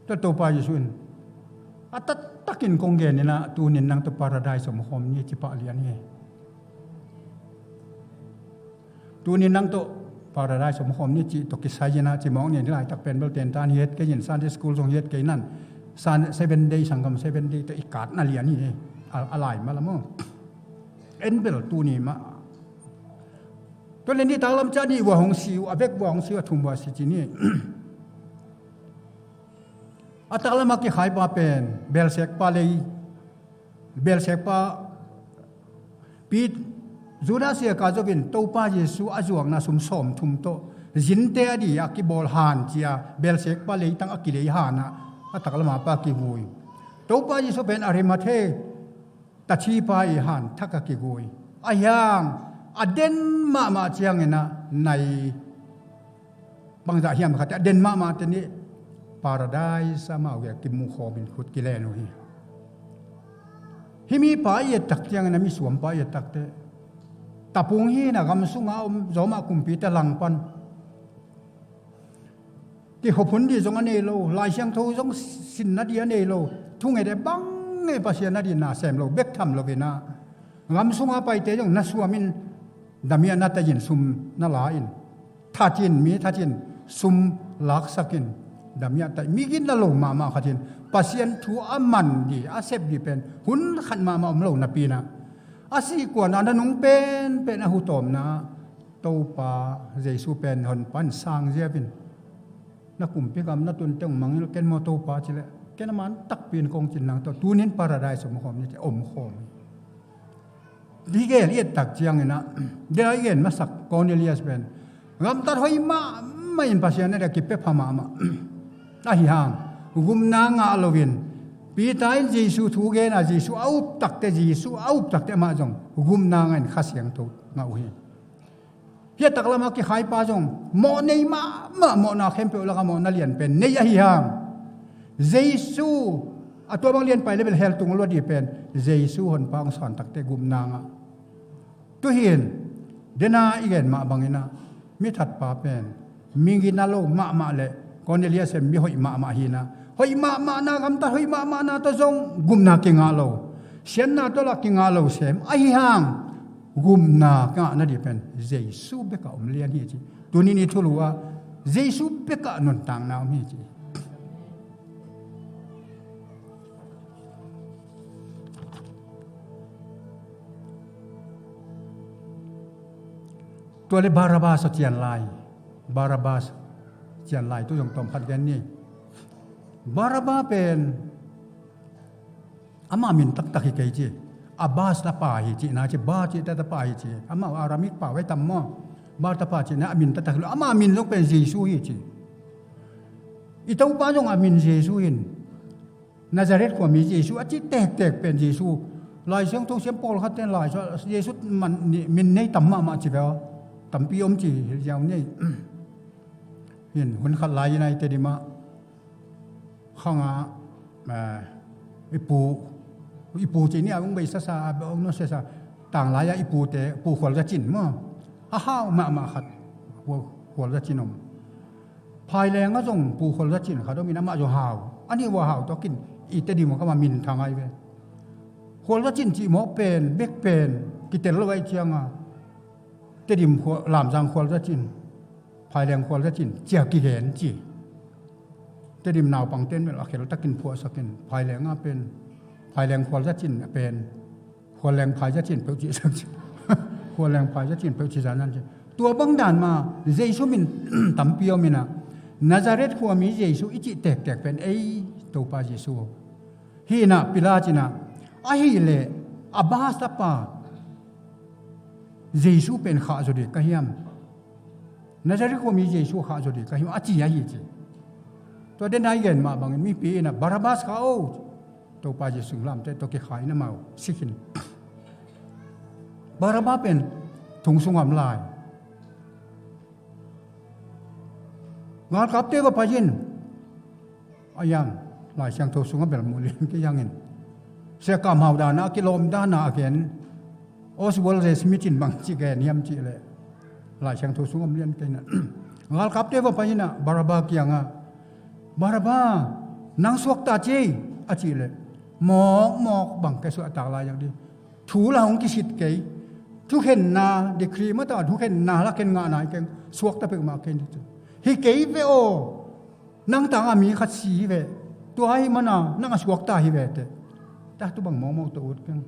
Tua Topa Jesu in a taktakin kong gen inah tunin nang tawh Paradise om khawm ni ci pah lian hi. Tunin nang tawh Paradise om khawm ni ci tawh kisai inah ci mawk ni, laitak pen bel tentan hi het kei in, Sunday school zong hi het kei nan, Sun-, Seven Day, sanggam Seven Day tawh i katna lian hi. A, a lai mala maw. En bel tuni mah. Tua le nitak lam ciah nih vua hong si uh, a vek vua hong si uh, a thum vua si ci ni. A taklamah kikhaipa pen belsekpa lei, belsekpa Pit, Judas Iskariot in Topa Jesu a zuakna sum sawmthum tawh zinte a di a kibawl han cia belsekpa leitang a kilei hanah a taklamah pa kivui. Topa Jesu pen Arimathea Tachipa i hanthak a kigui. Ahi hang a den mahmah ciangin ah nai bangzah hiam khat a den mahmah te nih Paradise amau gei kimuh khawmin khut kilen uh hi. Hih mipa i et tak ciangin a misuampa i et takte tapung hi na gam sunga om zawmah kumpite langpan. Kikhop hun dih zong a nei lo, Lai Siangtho zong sinna dih a nei lo, thunget e bang e Pasian a dih na sem lo bek tham lo ve na. Gam sunga paite zong na suamin damiah na taihin sum na la in, thatin mi thatin sum laksakin damiah tai migin na lo mahmah khatin Pasian thu a man dih a sep dih pen hun khat mahmah om lo napi na. A sihkuan a na nung penpen a hutawmna Topa Jesu pen Honpa in sang ziapin na kumpi gam na tun teng mangil ken maw Topa cileh ken a man takpi in kong cin nang tawh tunin Paradise om khawm ni ci om khawm. Hi gel i et tak ciangin ah dena i gen masak Cornelius pen gamtat hoih mahmah in Pasian a dih a kipia pha mahmah. Ahi hang gumna ngah loin Peter in Jesu thu gen a Jesu a up takte Jesu a up takte amah zong gumna ngah in Kha Siangtho ngah uh hi. Hiah taklamah kikhaipa zong mawh nei mahmah, mawhna khempeuh lakah mawhna lian pen nei ahi hang Jesu a tua bang lianpai le bel hell tung lua dih pen Jesu Honpa hong sawn takte gumna ngah. Tuhin dena i gen mah bangin ah mi thatpa pen mi gina lo mahmah le Cornelius in mi hoih mahmah hi na, hoih mahmahna gamtat hoih mahmahna tawh zong gumna kingah lo, siatna tawh lah kingah lo sem ahi hang gumna kingah nadih pen Jesu bekah om lian hi ci. Tunin i thulu ah Jesu bekah nuntakna om hi ci. Tua le Barabas a cian lai, Barabas cian lai tu zong tawm khat gen ni. Barabas pen ama min taktak hi kei ci. Abbas tapa hi ci na ci, Bar ci tapa hi ci. Ama Aramik pau vai tam maw? Bar tapa ci na a min taktak hi lo, ama min zong pen Jesu hi ci. I Topa zong a min Jesu hin. Nazareth khuami Jesu a cih tektek pen Jesu. Lai Siangtho siam pawlkhat ten Lai Siangtho Jesu min nei tam mahmah ci ve aw. Tampi om ci hi ziau nei. Hin hun khat lai in a i Tedim ah khang ah i pu, i pu ci ni a ung bei sasa a ung no sasa tanglai ah i pute Pu Khualzacin maw? A hau mahmah khat Pu Khualzacin om. Phaileng ah zong Pu Khualzacin khat om in amah zong hau. A nih uh a hau tawh kin i Tedim ah ka ma min thang ai ve. Khualzacin cih mawk pen bek pen kitel lo ai cianga Tedim Khual, Lamzang Khualzacin, Phaileng Khualzacin cia kigen ci. Tedim naupang ten mel a khel takin phuahsakin Phaileng ah pen Phaileng Khualzacin a pen Khualleng Phaizacin peuh cih sak ci. Khualleng Phaizacin peuh ci zan zan ci. Tua bang dan ma Jesu min tampi om in ah Nazareth khuami Jesu i cih tektek pen ei Topa Jesu hi in ah Pilat in ah ahih leh Abbas tapa Jesu pen khah zaw dih ka hiam? Nazareth khuami Jesu khah zaw dih ka hiam a ci ahi ci. Tua den a i gen mah bangin mipi in ah Barabas khah o. Topa Jesu lamte tua kikhai in amau sik in. Barabas pen thong sungah om lai. Galkapte va pai in. A yang Lai Siangtho sungah bel mu lian kei hangin sia kamhau dana a kilawm dana a gen Oswald J Smith in bang ci gen hiam cih leh Lai Siangtho sungah mu lian kei na galkapte va pai in ah Barabas kiangah Barabas nang suakta ci a cih leh mawkmawk bang kei suahtak lai yang di thu la hong kisit kei thukhenna decree mata thukhenna la khen ngah nai keng suakta peuhmah kei ni tu hi kei ve aw. Nang tangah mi khat si hi ve. Tua ahi mana nang a suakta hi ve teh. Tua tu bang mawkmawk tawh ut keng.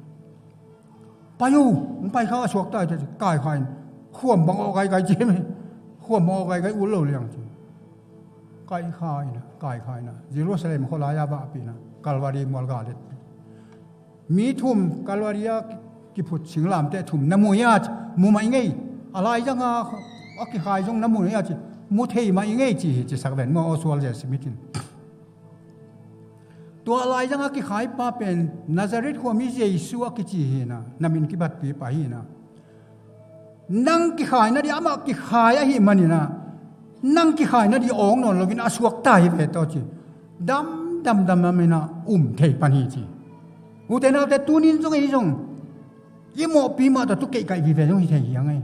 Pai uh, hong pai kha a suakta hi teh. Kai kha in khuam bang aw gaigai ci hi me. Khuam bang aw gaigai ut lo liang ci. Kai kha in a, kai kha in a Jerusalem khualai a vahpih in a Calvary mual ga let. Mi thum Calvary a kiphut singlamteh thum na mu hia ci, mu mah i ngei. A laizang a a kikhai zong na mu hia ci, mu thei mah i ngei ci hi ci sak ven maw Oswald J Smith in. Tua laizang a kikhaipa pen Nazareth khuami Jesu a kici hi na, na min kibatpipa hi na. Nang kikhaina dih, amah kikhai ahih manin ah, nang kikhaina dih awng nawn loin a suakta hi ve tawh ci. Dam dam dam dam in ah um thei pan hi ci. Ute naute, tunin zong ei zong i mawhpi mah tawh tu keihkaih vive zong hi thei hi hang ei.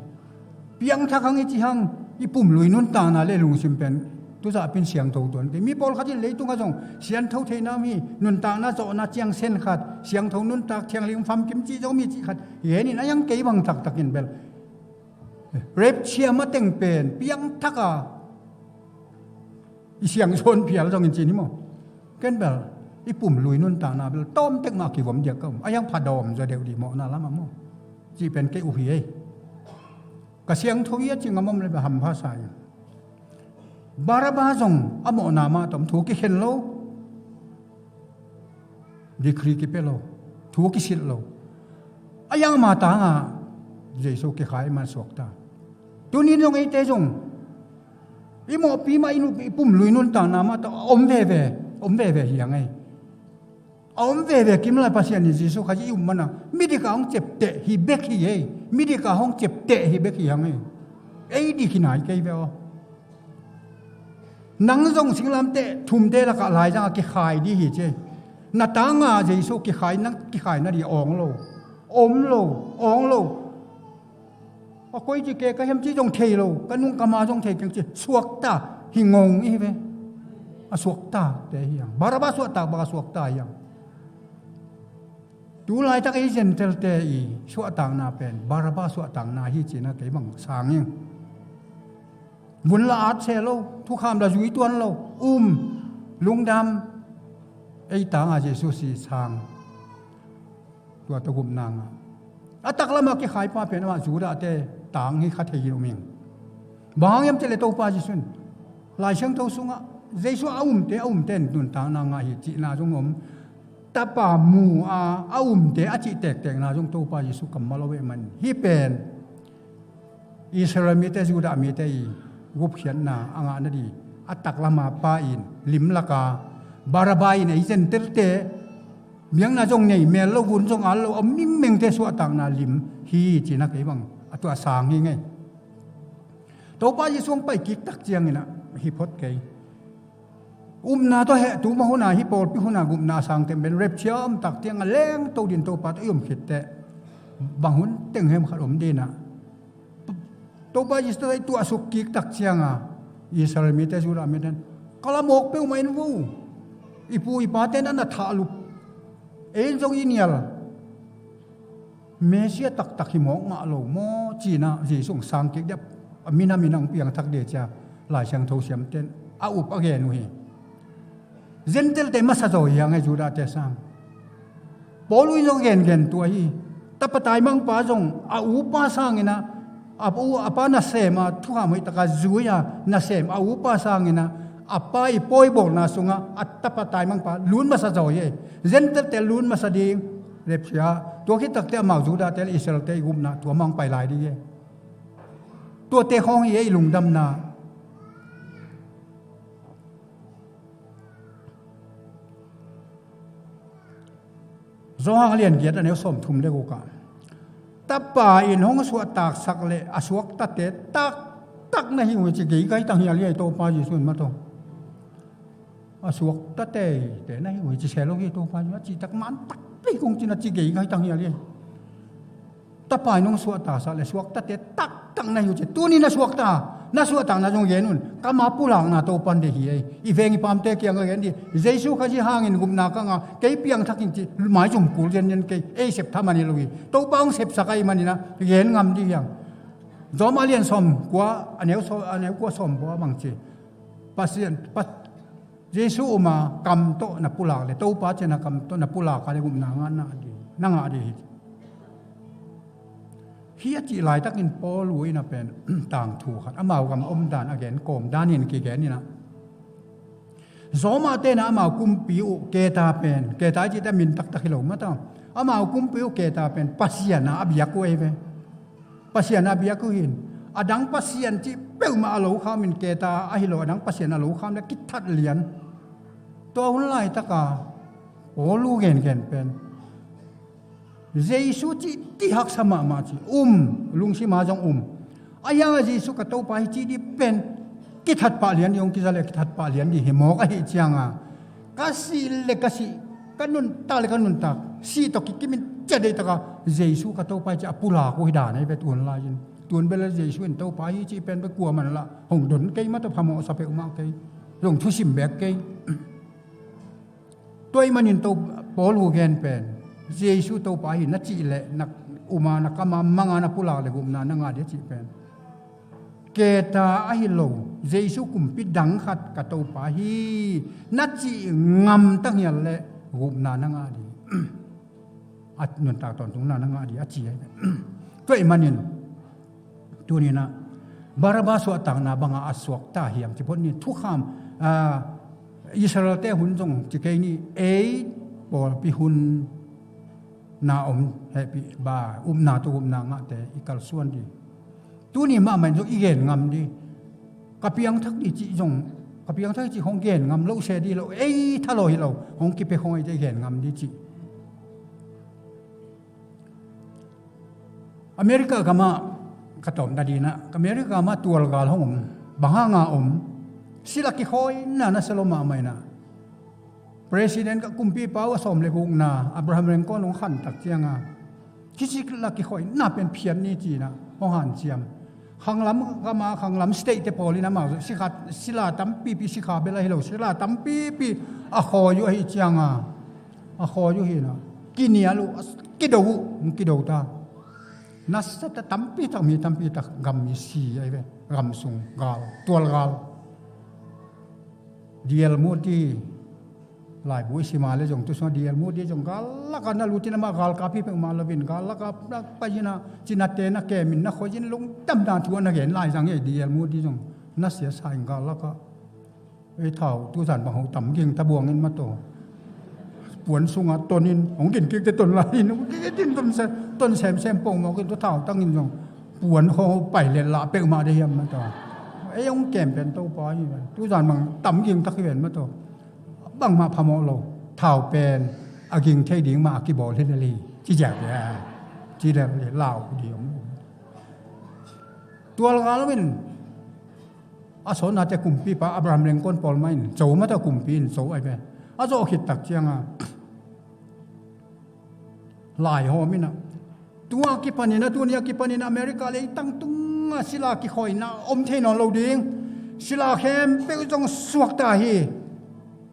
Piangthak hang i ci hang, i pumlui nuntakna le lungsim pen tuzahpin siangtho tuan kei. Mi pawlkhat in leitungah zong siangtho theihna mi, nuntakna zawhna ciang sen khat, siangtho nuntak thianghlim famkim cih zong mi cih khat hi henin a hiang, kei bang taktakin bel rapture mateng pen piangthak a i siangsawn phial zongin ci ni maw? Ken bel i pumlui nuntakna bel tawmtek mah kivom diak ka um. A hiang phadawm zaw deuh dih mawhna lamah maw? Cih pen kei uh hi ei. Ka siangtho hi a ci ngam om le bel hampha sa in. Barabba zong a mawhna mah tawh thu kikhen lo. Decree kipia lo, thu kisilh lo. A hiang ama tangah Jesu kikhai, ama suakta. Tunin zong eite zong i mawhpi mah, i nu-, i pumlui nuntakna mah tawh a om veve, om veve hi hang ei. A om veve kim lai Pasian in Jesu Khazih i um mana midik a hong ciapteh hi bek hi ei. Midik a hong ciapteh hi bek hi hang ei. Ei dik hi nai kei ve aw. Nang zong singlamteh thumte lakah laizang a kikhai dih hi ci. Na tanga Jesu kikhai, nang kikhaina dih awng lo, om lo, awng lo. A koi ci ke ka hiam ci zong thei lo, ka nung ka ma zong thei keng ci. Suakta hi ngong i hi ve. A suaktate hi hang. Barabba suahtak bang a suakta hi hang. Tu laitak ei Gentile-te i suahtakna pen Barabba suahtakna hi cihna kei bang sang ing. Vun la at se lo, thukham la zui tuan lo, um, lungdam, ei tanga Jesu si sang. Tua tawh gupna ngah. A taklamah kikhaipa pen amah Judah-te tang hi kha thei hi lo ming. Bang hang hiam cih leh Topa Jesu in Lai Siangtho sungah Jesu a umte, a umte in nuntakna ngah hi cihna zong om. Tapa mu a, a umte a cih tektekna zong Topa Jesu kammal a weh man. Hih pen Israel mite, Judah mite i gupkhiatna a ngahna dih a taklama pa in limlaka Barabba in ei Gentile-te biakna zong nei mel lo, vun zong al lo, a mingmengte suahtakna lim hi cihna kei bang a tua sang hi ngei. Topa Jesu hong pai kik tak ciangin ah hi phot kei. Upna tawh heh, tu mah hun a, hih pawlpi hun a gupna a sang teng pen rapture a om tak ciang a lengto ding Topa tawh i om khit teh bang hun teng hem khat om ding ah. Topa Jesu tawh i tuahsuk kik tak ciang a Israel mite, Judah mite in ka la mawk peuhmah in vo, i pu i pate in a na thahlup, ei in zong i nial Messiah taktak hi mawk mah lo maw, ci-in ah Jesu hong sang kik ding a, a minam in ah hong piangthak ding ci-a Lai Siangtho siamte in a up a gen uh hi. Gentile-te masa zaw hi hang e, Judah-te sang. Paul in zong gengen tua hi. Tapa taimangpa zong a upa sangin ah, a u, a pa nasem a, thukham hoih taka zui a nasem a upa sangin ah, a pa i pawibawlna sungah a tapa taimangpa lut masa zaw hi. Gentile-te lut masa ding, rapture. Tua khit takteh amau Judah-te le Israel-te i gupna tua mah hong pai lai ding hi. Tuate khawng hi ei lungdamna. Johan a lian giat a neu sawmthum le guk ah, Tapa in hong suahtaksak le a suaktate taktak na hi uh hi ci gei gai tang hial hi ei Topa Jesu in mah tawh. A suaktate te na hi uh hi ci se lo hi Topa Jesu, a cih tak man takpi kong cin a ci gei gai tang hial hi ei. Tapa in hong suahtaksak le suaktate taktak na hi uh ci. Tuni na suakta, na suahtakna zong gen un. Kama pulakna Topa in deih hi ei. I veng i pamte kiangah gen dih. Jesu Khazih hangin gupna ka ngah, kei piangthak ing ci, maizum kul zenzen kei, ei sep thaman hi lo hi. Topa hong sepsak ahih manin ah gen ngam dih hiam. Rom a lian sawmkua, a neu saw-, a neu kua sawmkua bang ci. Pasian, pa, Jesu um a kam tawh na pulak le, Topa ciang a kam tawh na pulak a le gupna ngah na ding, na ngah ding hi. Hih a cih laitakin Paul in a pen tangthu khat, amau gam omdan a gen kawmdan in kigen in ah, Roma-te in ah amau kumpi uh Keta pen, Keta i cihte min taktak hi lo mah ta, amau kumpi uh Keta pen Pasian a a biak uh ei ve. Pasian a biak uh hi in, a dang pasian cih peuhmah a lokham in Keta ahi lo, a dang pasian a lokham le kithat lian. Tua hun laitaka Paul uh gengen pen Jesu cih ti haksa mahmah ci. Um, lungsima zong um. A hianga Jesu ka Topa hi cih dih pen kithat pah lian dih, hong kiza le kithat pah lian dih hi mawk ahih cianga, ka sih le ka sih, ka nuntak le ka nuntak, sih tawh kikimin cia deitaka Jesu ka Topa hi cih a pulak uh hi dan ahi ve tun lai-in. Tun bel Jesu in Topa hi cih pen bel kuaman lah hong don kei mah tawh phamawhsa peuhmah kei. Zong thusim bek kei. Tua ahih manin to Paul uh gen pen Jesu Topa hi na cih leh na uma na kama manga na pulak le gupna na ngah dih a cih pen keta ahi lo. Jesu kumpi dang khat ka Topa hi na cih ngamtang hial leh gupna na ngah dih. A nuntak tawntungna na ngah dih a ci ahi. Tua ahih manin tuninah Barabas suahtakna banga a suakta hiam ci phot ni. Thukham, ah, Israelte hun zong ci kei ni. Ei pawlpi hun na om hehpih ba upna tawh upna ngahte i kalsuan dih. Tuni mahmah in zong i gen ngam dih. Ka piangthak dih cih zong, ka piangthak dih cih hong gen ngam lo se dih lo. Ei thalo hi lo, hong kipia khong eite i gen ngam dih cih. America gamah ka tawpna dinah America gamah tualgal hong om. Bang hanga om? Sila kikhawina na salo mahmah inah President ka kumpipa uh a sawm le gukna Abraham Lincoln hong khantak cianga, kisi la kikhoina pen phiat ni cinah hong hanciam. Khanglam gama khanglam state te pawlin amau sikha, sila tampipi, sikha bel ahi lo, sila tampipi a khawi uh ahi cianga, a khawi uh hinah kinial uh, kido uh, hong kido ta. Nasata tampitak, mi tampitak gam i si ahi ve. Gam sung gal, tualgal. D L Moody laibu i sima le zong tusa D L Moody zong gal laka na lutin amah galkap hi peuhmah loin gal laka na pai inah cinate na kemin na khoi in lungdamna thu a na gen lai zang hi. D L Moody zong na sia sa in gal laka. Ei thau tuzan bang ho tam ging ta buangin mataw. Puan sunga tonin hong gin kikte ton lai in hong gin ton se, ton semsem pong mawkin tu thau tangin zong puan ho pai let lah peuhmah de hiam mataw. Ei hong kem pen Topa hi ve. Tuzan bang tam ging tak hi ven mataw. Bangmah phamawh lo. Thau pen a ging thei ding mah a kibawl hi lel hi. Ci ziak hi a. Ci lel hi lau dih om. Tualgal in a sawnate kumpipa Abraham Lincoln pawl mah in zo mata kumpi in zo ahi ve. A zawh khit tak cianga laihawm inah tua kipanin a tuni a kipanin America leitang tunga sila kikhawina om thei nawn lo ding. Sila khempeuh zong suakta hi.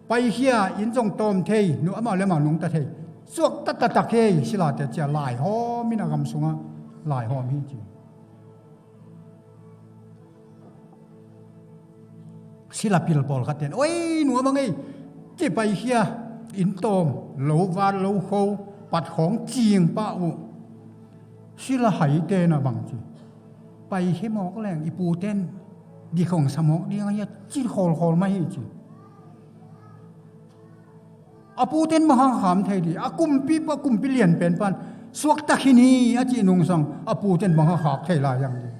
Paikhia in zong tawm thei, nu amau le amau nungta thei. Suakta taktak hi silate cia laihawm inah gam sungah laihawm hi ci. Sila pil pawlkhat ten oi nuam a ngei ci paikhia in tawm lo vat lo kho pat khawng cing pah uh. Sila haite na bang ci paikhia mawk leng i puten dikhong sa mawk ding ahi a ci khawlkhawl mah hi ci. A puten bang hang kham thei dih a kumpi pa kumpi lian pen pan suakta khin hi a cih nungsang a puten bang hang khak thei lai ang dih.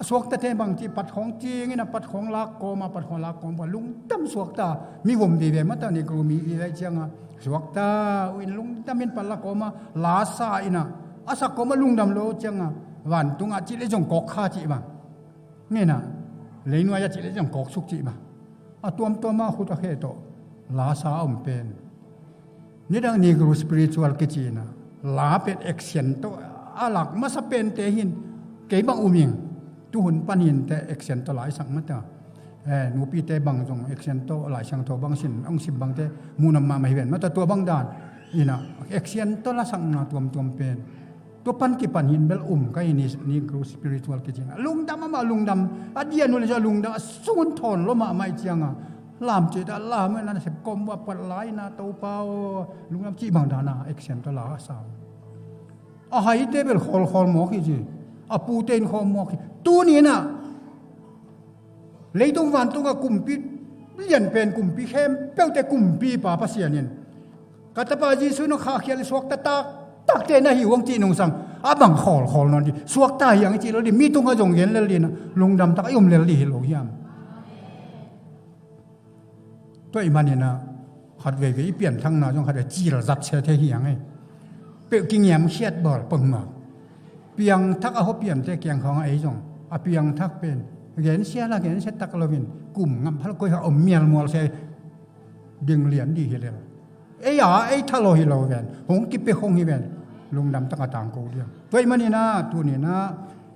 A suaktate bang cih pat khawng cingin a pat khawng lak kawma pat khawng lak kawma lungdam suakta mi vom vive mata ni kru mi vive cianga suakta uh in lungdam in pat lak kawma lasa inah a sak kawma lungdam lo cianga vantungah cih le zong kawk kha cih bang ngenah leinuai a cih le zong kawk suk cih bang. A tuamtuama khut a khe tawh lasa a om pen nidang Negro spiritual kicinah la pen action tawh a lak masa pente hin kei bang um ing. Tuhun pan hinte action tawh la i sak mata. Eh, nupite bang zong action tawh Lai Siangtho bang sin hong sim bangte muhnam mahmah hi ven mata tua bang dan inah action tawh la sakna tuamtuam pen. Tua pan kipan hin bel um ka hi ni, ni group spiritual kici. Lungdam amah lungdam a dian uh le a lungdam a sungun thawn lo mahmah i cianga lam cita lam a nasep kom va pat lai na Topa aw lungdam cih bang dana action tawh la a sau. A haite bel khawlkhawl mawk hi ci. A pute in khawm mawk hi. Tuninah leitung vantungah kumpi lian pen kumpi khempeuhte kumpipa Pasian in ka tapa Jesu na khahkhial suakta taktakte na hi uh ang cih nungsang a bang khawlkhawl nawn dih suakta hi ang i cih lo dih mi tungah zong gen lel dihna lungdam tak a i om lel dih hi lo hiam? Tua i maninah Khat veivei i pianthakna zong khat vei cil zat se thei hi hang ei. Peuh kingiamkhiat bawl pangmah. Piangthak a hua piante kiang khawng a ei zong a piangthak pen gensia la gensia tak loin kum ngam phal koi kha om mialmual se ding lian di hi lel. Ei a ei thalo hi lo ven, hong kipia khong hi ven, lungdam taka tangko diam. Tua ahih manin ah tuni-in ah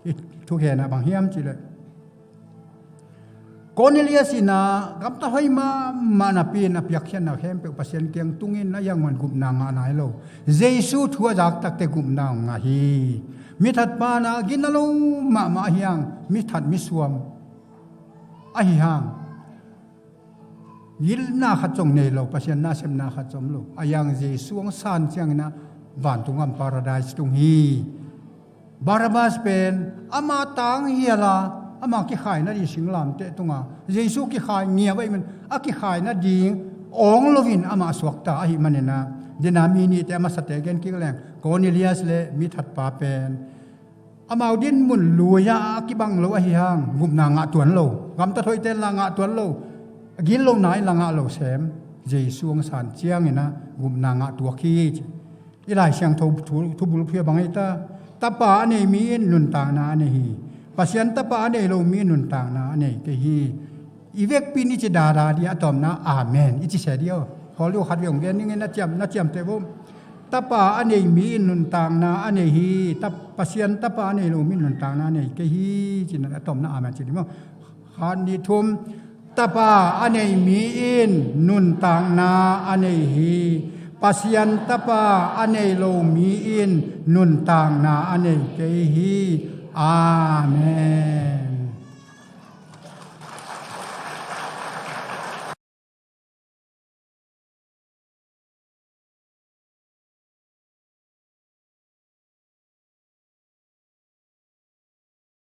i thukhennah bang hiam cih leh Cornelius in ah gamtat hoih mahmah napi-in a piakkhiatna khempeuh Pasian kiang tungin a iang man gupna ngah nai lo. Jesu thu a zak takteh gupna ngah hi. Mithatpa in ah gina lo mahmah ahi hang, mithat misuam ahi hang, gilna khat zong nei lo, Pasian nasepna khat zong om lo. A iang Jesu hong san ciangin ah vantung gam paradise tung hi. Barabbas pen ama tanghial a, ama kikhai nading singlamteh tunga Jesu kikhai ngiau ahih man a kikhai nading awng loin amah suakta ahih manin ah, dena mi nihte a masate gen kik leng Cornelius le mithatpa pen amau dinmun lui-a a kibang lo ahi hang gupna ngah tuan lo. Gamtat hoihte in la ngah tuan lo. Gitlohna in la ngah lo sem. Jesu hong san ciangin ah gupna ngah tuak hi ci. I Lai Siangtho thu, thubul phia bang hi ta. Tapa a nei mi in nuntakna a nei hi. Pasian Tapa a nei lo mi in nuntakna a nei kei hi. I vekpi in i ci dada ding a, a tawpna amen i ci se ding aw. Khawl ding aw, khat vei hong gen ning in na ciam, na ciamteh vo. Tapa a nei mi in nuntakna a nei hi. Tap, Pasian Tapa a nei lo mi in nuntakna a nei kei hi. Ci-in a tawpna amen ci ding maw. Khat, nih, thum. Tapa a nei mi in nuntakna a nei hi. Pasian Tapa a nei lo mi in nuntakna a nei kei hi. Amen.